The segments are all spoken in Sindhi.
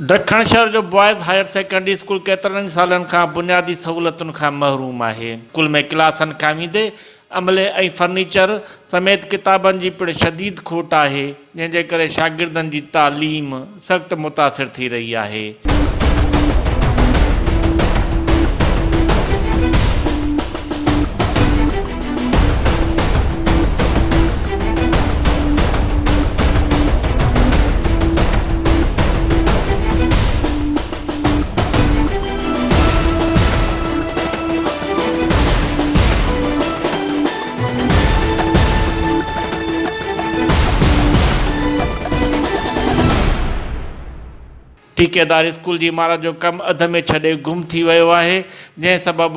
ڊکڻ شهر جو بوائز هائير سيڪنڊري اسڪول ڪيترن ئي سالن کان بنيادي سهولتن کان محروم آهي. اسڪول ۾ ڪلاسن کان ويندي عملي ۽ فرنيچر سميت ڪتابن جي پڻ شديد کوٽ آهي، جنهن جي ڪري شاگردن جي تعليم سخت متاثر ٿي رهي آهي. ٺيڪيدار اسڪول جي عمارت جو ڪم اڌ ۾ ڇڏي گم ٿي ويو آهي، جنهن سبب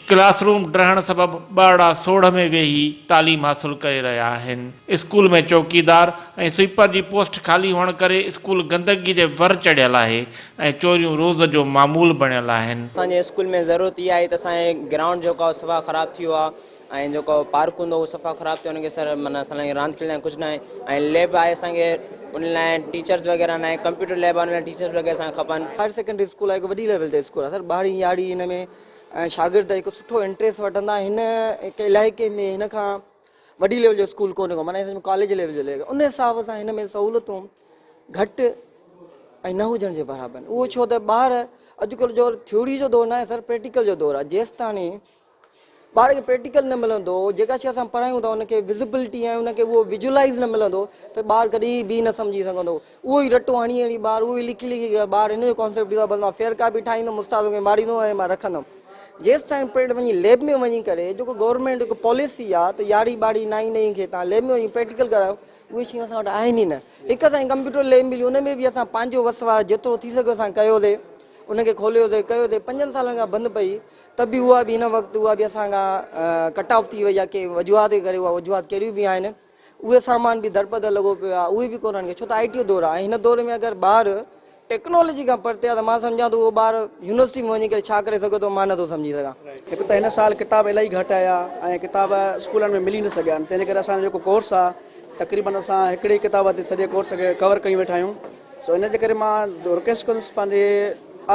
ڪلاس روم ڊهڻ سبب ٻارڙا سوڙهه ۾ ويهي تعليم حاصل ڪري رهيا آهن. اسڪول ۾ چوڪيدار ۽ سوئيپر جي پوسٽ خالي هئڻ ڪري اسڪول گندگي جي ور چڙهيل آهي ۽ چوريون روز جو معمول بڻيل آهن. اسان جي اسڪول ۾ ضرورت اها آهي ته اسان جي گرائونڊ جيڪو آهي صفا خراب ٿي ويو آهي ۽ جيڪو پارڪ هوندو هو صفا خراب ٿي ويو ان کي سر معنيٰ اسان لاء راند کيڏڻ لاء ڪجهه ناهي ۽ ليب آهي اسان کي ان لاء ٽيچرز وغيره ناهي ڪمپيوٽر ليب آهي ان لاء ٽيچرز وغيره اسان کي کپن. هائر سيڪنڊري اسڪول آهي هڪ وڏي ليول تي اسڪول آهي سر ٻارهين يارهين هن ۾ ۽ شاگرد هڪ سٺو انٽريسٽ وٺندا هن هڪ علائقي ۾ هن کان وڏي ليول جو اسڪول ڪونهي ڪو معنيٰ ڪاليج ليول جو ليول ان حساب سان هن ۾ سهولتون گهٽ ۽ نه هجڻ جي برابر اهو ڇو ته ٻار اڄڪلهه جو ٿيوري جو دور ناهي سر پريڪٽيڪل جو دور آهي جيستاڻي ٻار کي پريڪٽيڪل نه ملندو جيڪا شي اسان پڙهايون ٿا ان کي وزبلٽي ۽ ان کي اهو ويجولائز نه ملندو ته ٻار ڪڏهن به نه سمجهي سگهندو اهو ئي رٽو هڻي هڻي ٻار اهو ئي لکي لکي ٻار هن جو ڪانسيپٽ ڏيندو آهي بس مان فيئر ڪاپي ٺاهيندم استاد کي ماريندو ۽ مان رکندم جيستائين پريڊ وڃي ليب ۾ وڃي ڪري جيڪو گورنمينٽ هڪ پاليسي آهي ته يارهين ٻارهين نائين ڏهين کي تان ليب ۾ وڃي پريڪٽيڪل ڪرايو اهي شيون اسان وٽ آهن ئي نه هڪ اسان ڪمپيوٽر ليب ملي ان ۾ به اسان پنهنجو وس وار جيترو ٿي سگهيو اسان ڪيوسي ان کي کوليوسي ڪيوسي پنجن سالن کان بند پئي ته به اها به هن وقت اها به اسان کان ڪٽ آف ٿي وئي آهي ڪي وجوهات جي ڪري اها وجوهات ڪهڙيون به آهن اهي سامان به درپدر لڳو پيو آهي اهي به ڪونهن کي ڇو ته آء ٽي جو دور آهي ۽ هن دور ۾ اگر ٻار ٽيڪنالاجي کان پرتي آهي ته مان سمجهان ٿو اهو ٻار يونيورسٽي ۾ وڃي ڪري ڇا ڪري سگهي ٿو مان نٿو سمجهي سگهان. هڪ ته هن سال ڪتاب الاهي گهٽ آيا ۽ ڪتاب اسڪولن ۾ ملي نه سگهيا آهن تنهن جي ڪري اسان جو جيڪو ڪورس آهي تقريبن اسان هڪڙي ئي ڪتاب تي سڄي ڪورس کي ڪور ڪيون ويٺا آهيون سو ان جي ڪري مان رڪويسٽ ڪندس پنهنجي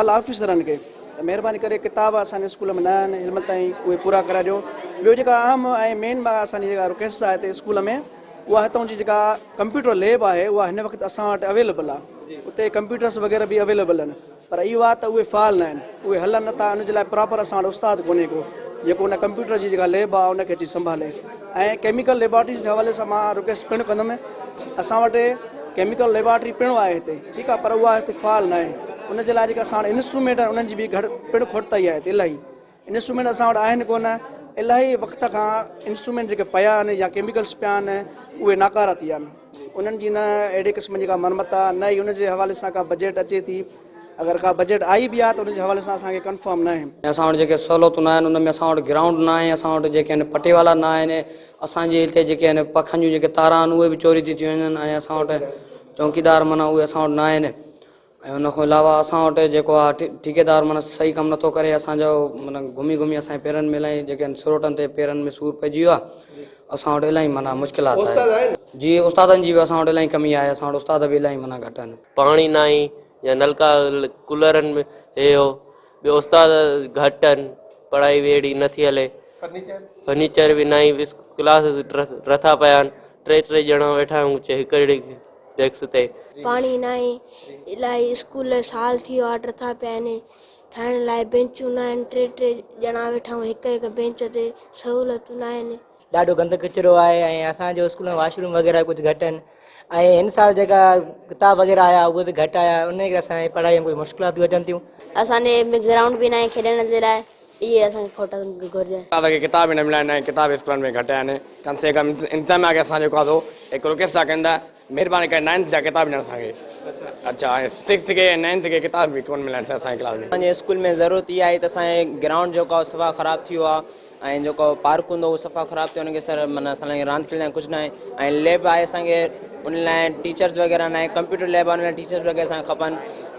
آل آفيسرن کي ته مهرباني ڪري ڪتاب اسان جي اسڪول ۾ نه آهن هن مهل تائين اهي پورا ڪرائي ڏيو ٻيو جيڪا اهم ۽ مين اسان جي جيڪا رڪويسٽ آهي هتي اسڪول ۾ اها هتان جي جيڪا ڪمپيوٽر ليب آهي اها هن وقت اسان وٽ اويليبل آهي اتي ڪمپيوٽرس وغيره به اويليبل آهن پر اهو آهي ته اهي فعال نه آهن اهي هلن نٿا ان جي لاء پراپر اسان وٽ استاد ڪونهي ڪو جيڪو ان ڪمپيوٽر جي جيڪا ليب آهي ان کي اچي سنڀالي ۽ ڪيميڪل ليبارٽريز جي حوالي سان مان رڪويسٽ پڻ ڪندم اسان وٽ ڪيميڪل ليبارٽري پڻ آهي هتي ٺيڪ آهي پر اها هتي فعال نه آهي ان جي لاء جيڪا اسان وٽ انسٽرومينٽ آهن انهن جي به گهٽ پڻ کوٽتائي آهي هتي الاهي انسٽرومينٽ اسان وٽ آهن ڪونه الاهي وقت کان انسٽرومينٽ جيڪي پيا آهن يا ڪيميڪلس پيا آهن اهي ناڪارا ٿي ويا آهن انهن جي نه اهڙي قسم جي ڪا مرمت آهي نه ئي ان جي حوالي سان ڪا بجيٽ اچي ٿي اگر ڪا بجيٽ آئي به آهي ته ان جي حوالي سان اسان کي ڪنفرم نه آهي. اسان وٽ جيڪي سهولتون نه آهن ان ۾ اسان وٽ گرائونڊ نه آهي اسان وٽ جيڪي آهن پٽيوالا نه آهن اسان جي هتي جيڪي آهن پکن جون جيڪي تارا آهن اهي به چوري ٿي ٿيون وڃن ۽ اسان وٽ چونڪيدار معنيٰ اهي اسان وٽ نه آهن ۽ ان کان علاوه اسان وٽ جيڪو آهي ٺيڪيدار معنيٰ صحيح ڪم نٿو ڪري اسان جو معنيٰ گهمي گهمي اسان جي پيرن ۾ الاهي جيڪي آهن سروٽن تي پيرن ۾ سور پئجي ويو آهي اسان وٽ الاهي معنيٰ مشڪلات آهي جي استادن جي به اسان وٽ الاهي ڪمي آهي اسان وٽ استاد به الاهي معنيٰ گهٽ آهن. پاڻي ناهي يا نلڪا ڪولرن ۾ هي هو ٻيو استاد گهٽ آهن پڙهائي به اهڙي نٿي هلي فرنيچر به ناهي ڪلاس رٿا پيا آهن ٽي ٽي ڄڻا ويٺا آهيون هڪڙي ڊيسڪ تي. پاڻي ناهي الاهي اسڪول سال ٿي ويو آهي ڊٿا پيا آهن ٺاهڻ لاء بينچون ناهن ٽي ٽي ڄڻا ويٺا آهيون هڪ هڪ بينچ تي سهولتون ناهن. ڏاڍو گند ڪچرو آهي ۽ اسان جو اسڪول ۾ واش روم وغيره ڪجهه گهٽ آهن ۽ هن سال جيڪا ڪتاب وغيره آيا اهي به گهٽ آيا ان ڪري اسان جي پڙهائي ۾ ڪجهه مشڪلاتون اچن ٿيون. اسان جي ۾ گرائونڊ به ناهي کيڏڻ جي لاء اهي اسان کي کوٽ گهرجن. استاد کي ڪتاب ئي نه مليا آهن ۽ ڪتاب اسڪولن ۾ گهٽ آهن ڪم سي ڪم انتظاميا کي اسان جيڪو آهي سو هڪ رڪويسٽ ٿا ڪيون ته مھرباني ڪري نائنٿ جا ڪتاب ڏين اسان کي اڇا ۽ سڪسٿ کي ۽ نائنٿ کي ڪتاب به ڪون مليا آھن اسان جي ڪلاس ۾. اسان جي اسڪول ۾ ضرورت اها آهي ته اسان جي گرائونڊ جيڪو آهي صفا خراب ٿي ويو آهي ۽ جيڪو پارڪ هوندو هو صفا خراب ٿي ويو ان کي سر معنيٰ اسان لاء راند کيڏڻ لاء ڪجهه ناهي ۽ ليب آهي اسان کي ان لاء ٽيچرز وغيره ناهي ڪمپيوٽر ليب آهي ان لاء ٽيچرز وغيره اسان کي کپن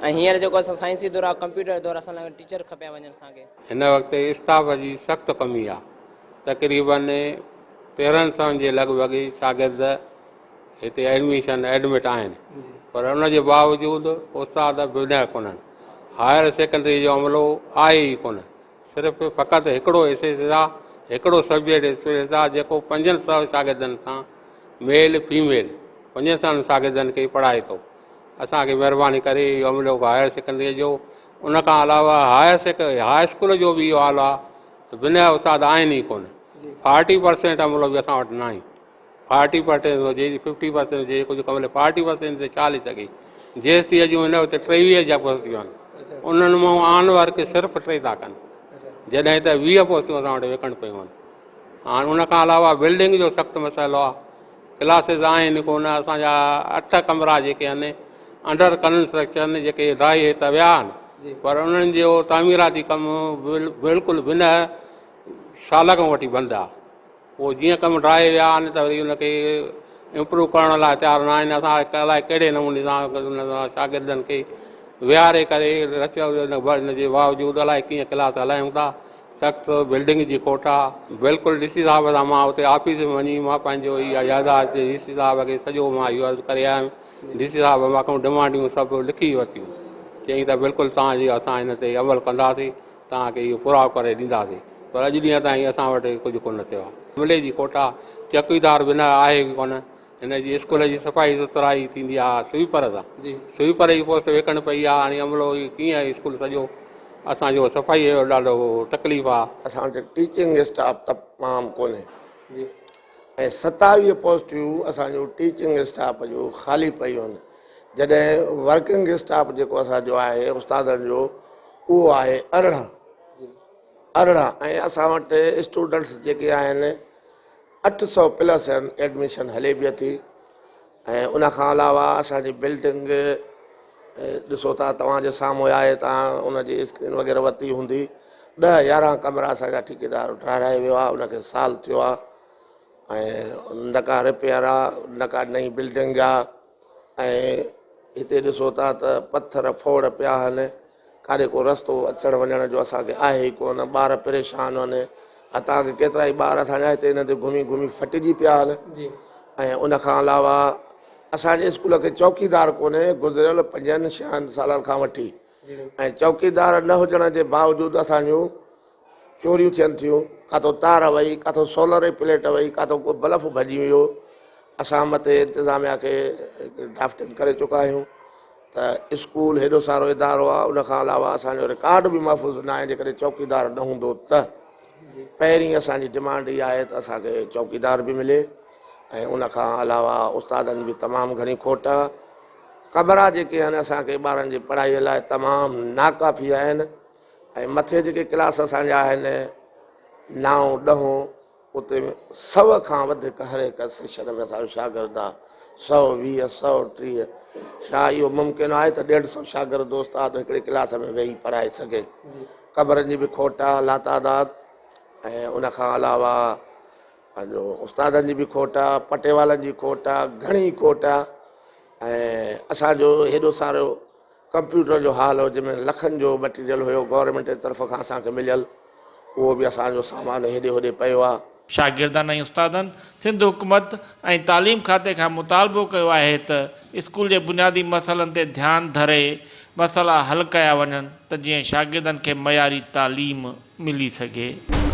۽ هينئر جيڪو اسان سائنسي دور آهي ڪمپيوٽر دور اسان لاء ٽيچر کپيا وڃن اسان کي. هن وقت اسٽاف جي سخت ڪمي آهي تقريبن 13 سون جي لڳ ڀڳ شاگرد هتي ايڊميشن ايڊمٽ آهن پر ان جي باوجود استاد بنهه ڪونهن. هائر سيڪنڊري جو عملو آهي ئي ڪونه. صرف فقط هڪڙو ايس ايس آ، هڪڙو سبجيڪٽ اسپيشلسٽ آ جيڪو پنجن سئو شاگردن سان ميل فيميل پنجن سون شاگردن کي پڙهائي ٿو. اسان کي مهرباني ڪري اهو عملو هائر سيڪنڊري جو ان کان علاوه هائر هاء اسڪول جو به اهو حال آ ته بنهه استاد آهن ئي ڪونه. فارٽي پرسينٽ عملو به اسان وٽ ناهي. فارٽي پرسينٽ هجي ففٽي پرسينٽ هجي ڪجهه ڪم فارٽي پرسينٽ تي ڇا هلي سگهي. جي ايس ٽي جون هن وقت 23 جا پوسٽون آهن انهن مان آن ورڪ صرف 3 ٿا ڪن جڏهن ته 20 پوسٽون اسان وٽ ويڪنٽ پيون آهن. هاڻ ان کان علاوه بلڊنگ جو سخت مسئلو آهي ڪلاسز آهن ڪونه اسان جا 8 ڪمرا جيڪي آهن انڊر ڪنسٽرڪشن جيڪي ڊاهي ته ويا آهن پر انهن جو تعميراتي ڪم بلڪل بنهه سال کان وٺي بند آهي. پوء جيئن ڪم ڊاهي ويا آهن ته وري ان کي امپروو ڪرڻ لاء تيار نه آهن. اسان الائي ڪهڙي نموني سان ان سان شاگردن کي ويهاري ڪري ان جي باوجود الائي ڪيئن ڪلاس هلايون ٿا. سخت بلڊنگ جي کوٽ آ. بلڪل ڊي سي صاحب سان مان اتي آفيس ۾ وڃي مان پنهنجو اها يادداشت ڊي سي صاحب کي سڄو مان اهو عرض ڪري آيم. ڊي سي صاحب مان کان ڊمانڊيون سڀ لکي ورتيون. چيائين ته بلڪل توهان جي اسان ان تي عمل ڪنداسين. توهان کي اهو پورائو ڪري ڏينداسين پر اڄ ڏينهن تائين اسان وٽ ڪجهه ڪونه ٿيو آهي. عملي جي کوٽ آهي، چوڪيدار به نه آهي ئي ڪونه، هن جي اسڪول جي صفائي سٿرائي ٿيندي آهي سوئيپر سان، سوئيپر جي پوسٽ ويڪنٽ پئي آهي، هاڻي عملو ڪيئن اسڪول سڄو اسان جو صفائي جو ڏاڍو تڪليف آهي. اسان وٽ ٽيچنگ اسٽاف تمام ڪونهي ۽ 27 پوسٽيون اسان جون ٽيچنگ اسٽاف جون خالي پيون آهن. جڏهن ورڪنگ اسٽاف جيڪو اسان جو آهي استادن جو اهو آهي 18 18 ۽ اسان وٽ اسٽوڊنٽس جيڪي آهن 800 پلس آهن ايڊميشن هلي به اٿي ۽ ان کان علاوه اسان جي بلڊنگ ڏسو ٿا توهان جي سامهون آهي توهان ان جي اسڪرين وغيره ورتي هوندي 10 11 ڪمرا اسان جا ٺيڪيدار ٺهرائي ويو آهي ان کي سال ٿيو آهي ۽ نه ڪا رپيئر آهي نه ڪا نئين بلڊنگ آهي ۽ هتي ڏسو ٿا ته پٿر ڦوڙ پيا آهن، ڪاڏي ڪو رستو اچڻ وڃڻ جو اسان کي آهي ئي ڪونه، ٻار پريشان آهن، حتيٰ ڪه ڪيترائي ٻار اسان جا هتي انهن تي گهمي گهمي ڦٽجي پيا آهن ۽ ان کان علاوه اسان جي اسڪول کي چوڪيدار ڪونهي، گذريل پنجن ڇهن سالن کان وٺي ۽ چوڪيدار نه هجڻ جي باوجود اسان جون چوريون ٿين ٿيون، ڪاٿو تار وئي، ڪاٿو سولر جي پليٽ وئي، ڪاٿو ڪو بلف ڀڄي ويو، اسان مٿي انتظاميا کي ڊرافٽنگ ڪري چڪا آهيون ته اسڪول هيڏو سارو ادارو آهي ان کان علاوه اسان جو رڪارڊ به محفوظ نه آهي جيڪڏهن چوڪيدار نه هوندو ته پهرين اسان جي ڊمانڊ اها آهي ته اسان کي چوڪيدار به ملي ۽ ان کان علاوه استادن جي تمام گهڻي کوٽ آهي ڪمرا جيڪي آهن اسان کي ٻارن جي پڙهائي لاء تمام ناڪافي آهن ۽ مٿي جيڪي ڪلاس اسان جا آهن نائون ڏهون اتي سئو کان وڌيڪ هر هڪ سيشن ۾ اسان جو شاگرد آ، 120، 130، ڇا اهو ممڪن آهي ته ڏيڍ سئو شاگرد استاد هڪڙي ڪلاس ۾ ويهي پڙهائي سگهي؟ ڪمرن جي به کوٽ آ لاتعداد ۽ ان کان علاوه پنهنجو استادن جي به کوٽ آ، پٽيوالن جي کوٽ آ، گهڻي کوٽ آ ۽ اسان جو هيڏو سارو ڪمپيوٽر جو هال هو جنهن ۾ لکن جو مٽيريل هيو گورنمينٽ جي طرف کان اسان کي مليل اهو به اسان جو سامان هيڏي هوڏي پيو آ. شاگردن ۽ استادن سنڌ حڪومت ۽ تعليم کاتي کان مطالبو ڪيو آهي ته اسڪول جي بنيادي مسئلن تي ڌيان ڌري مسئلا حل ڪيا وڃن ته جيئن شاگردن کي معياري تعليم ملي سگهي.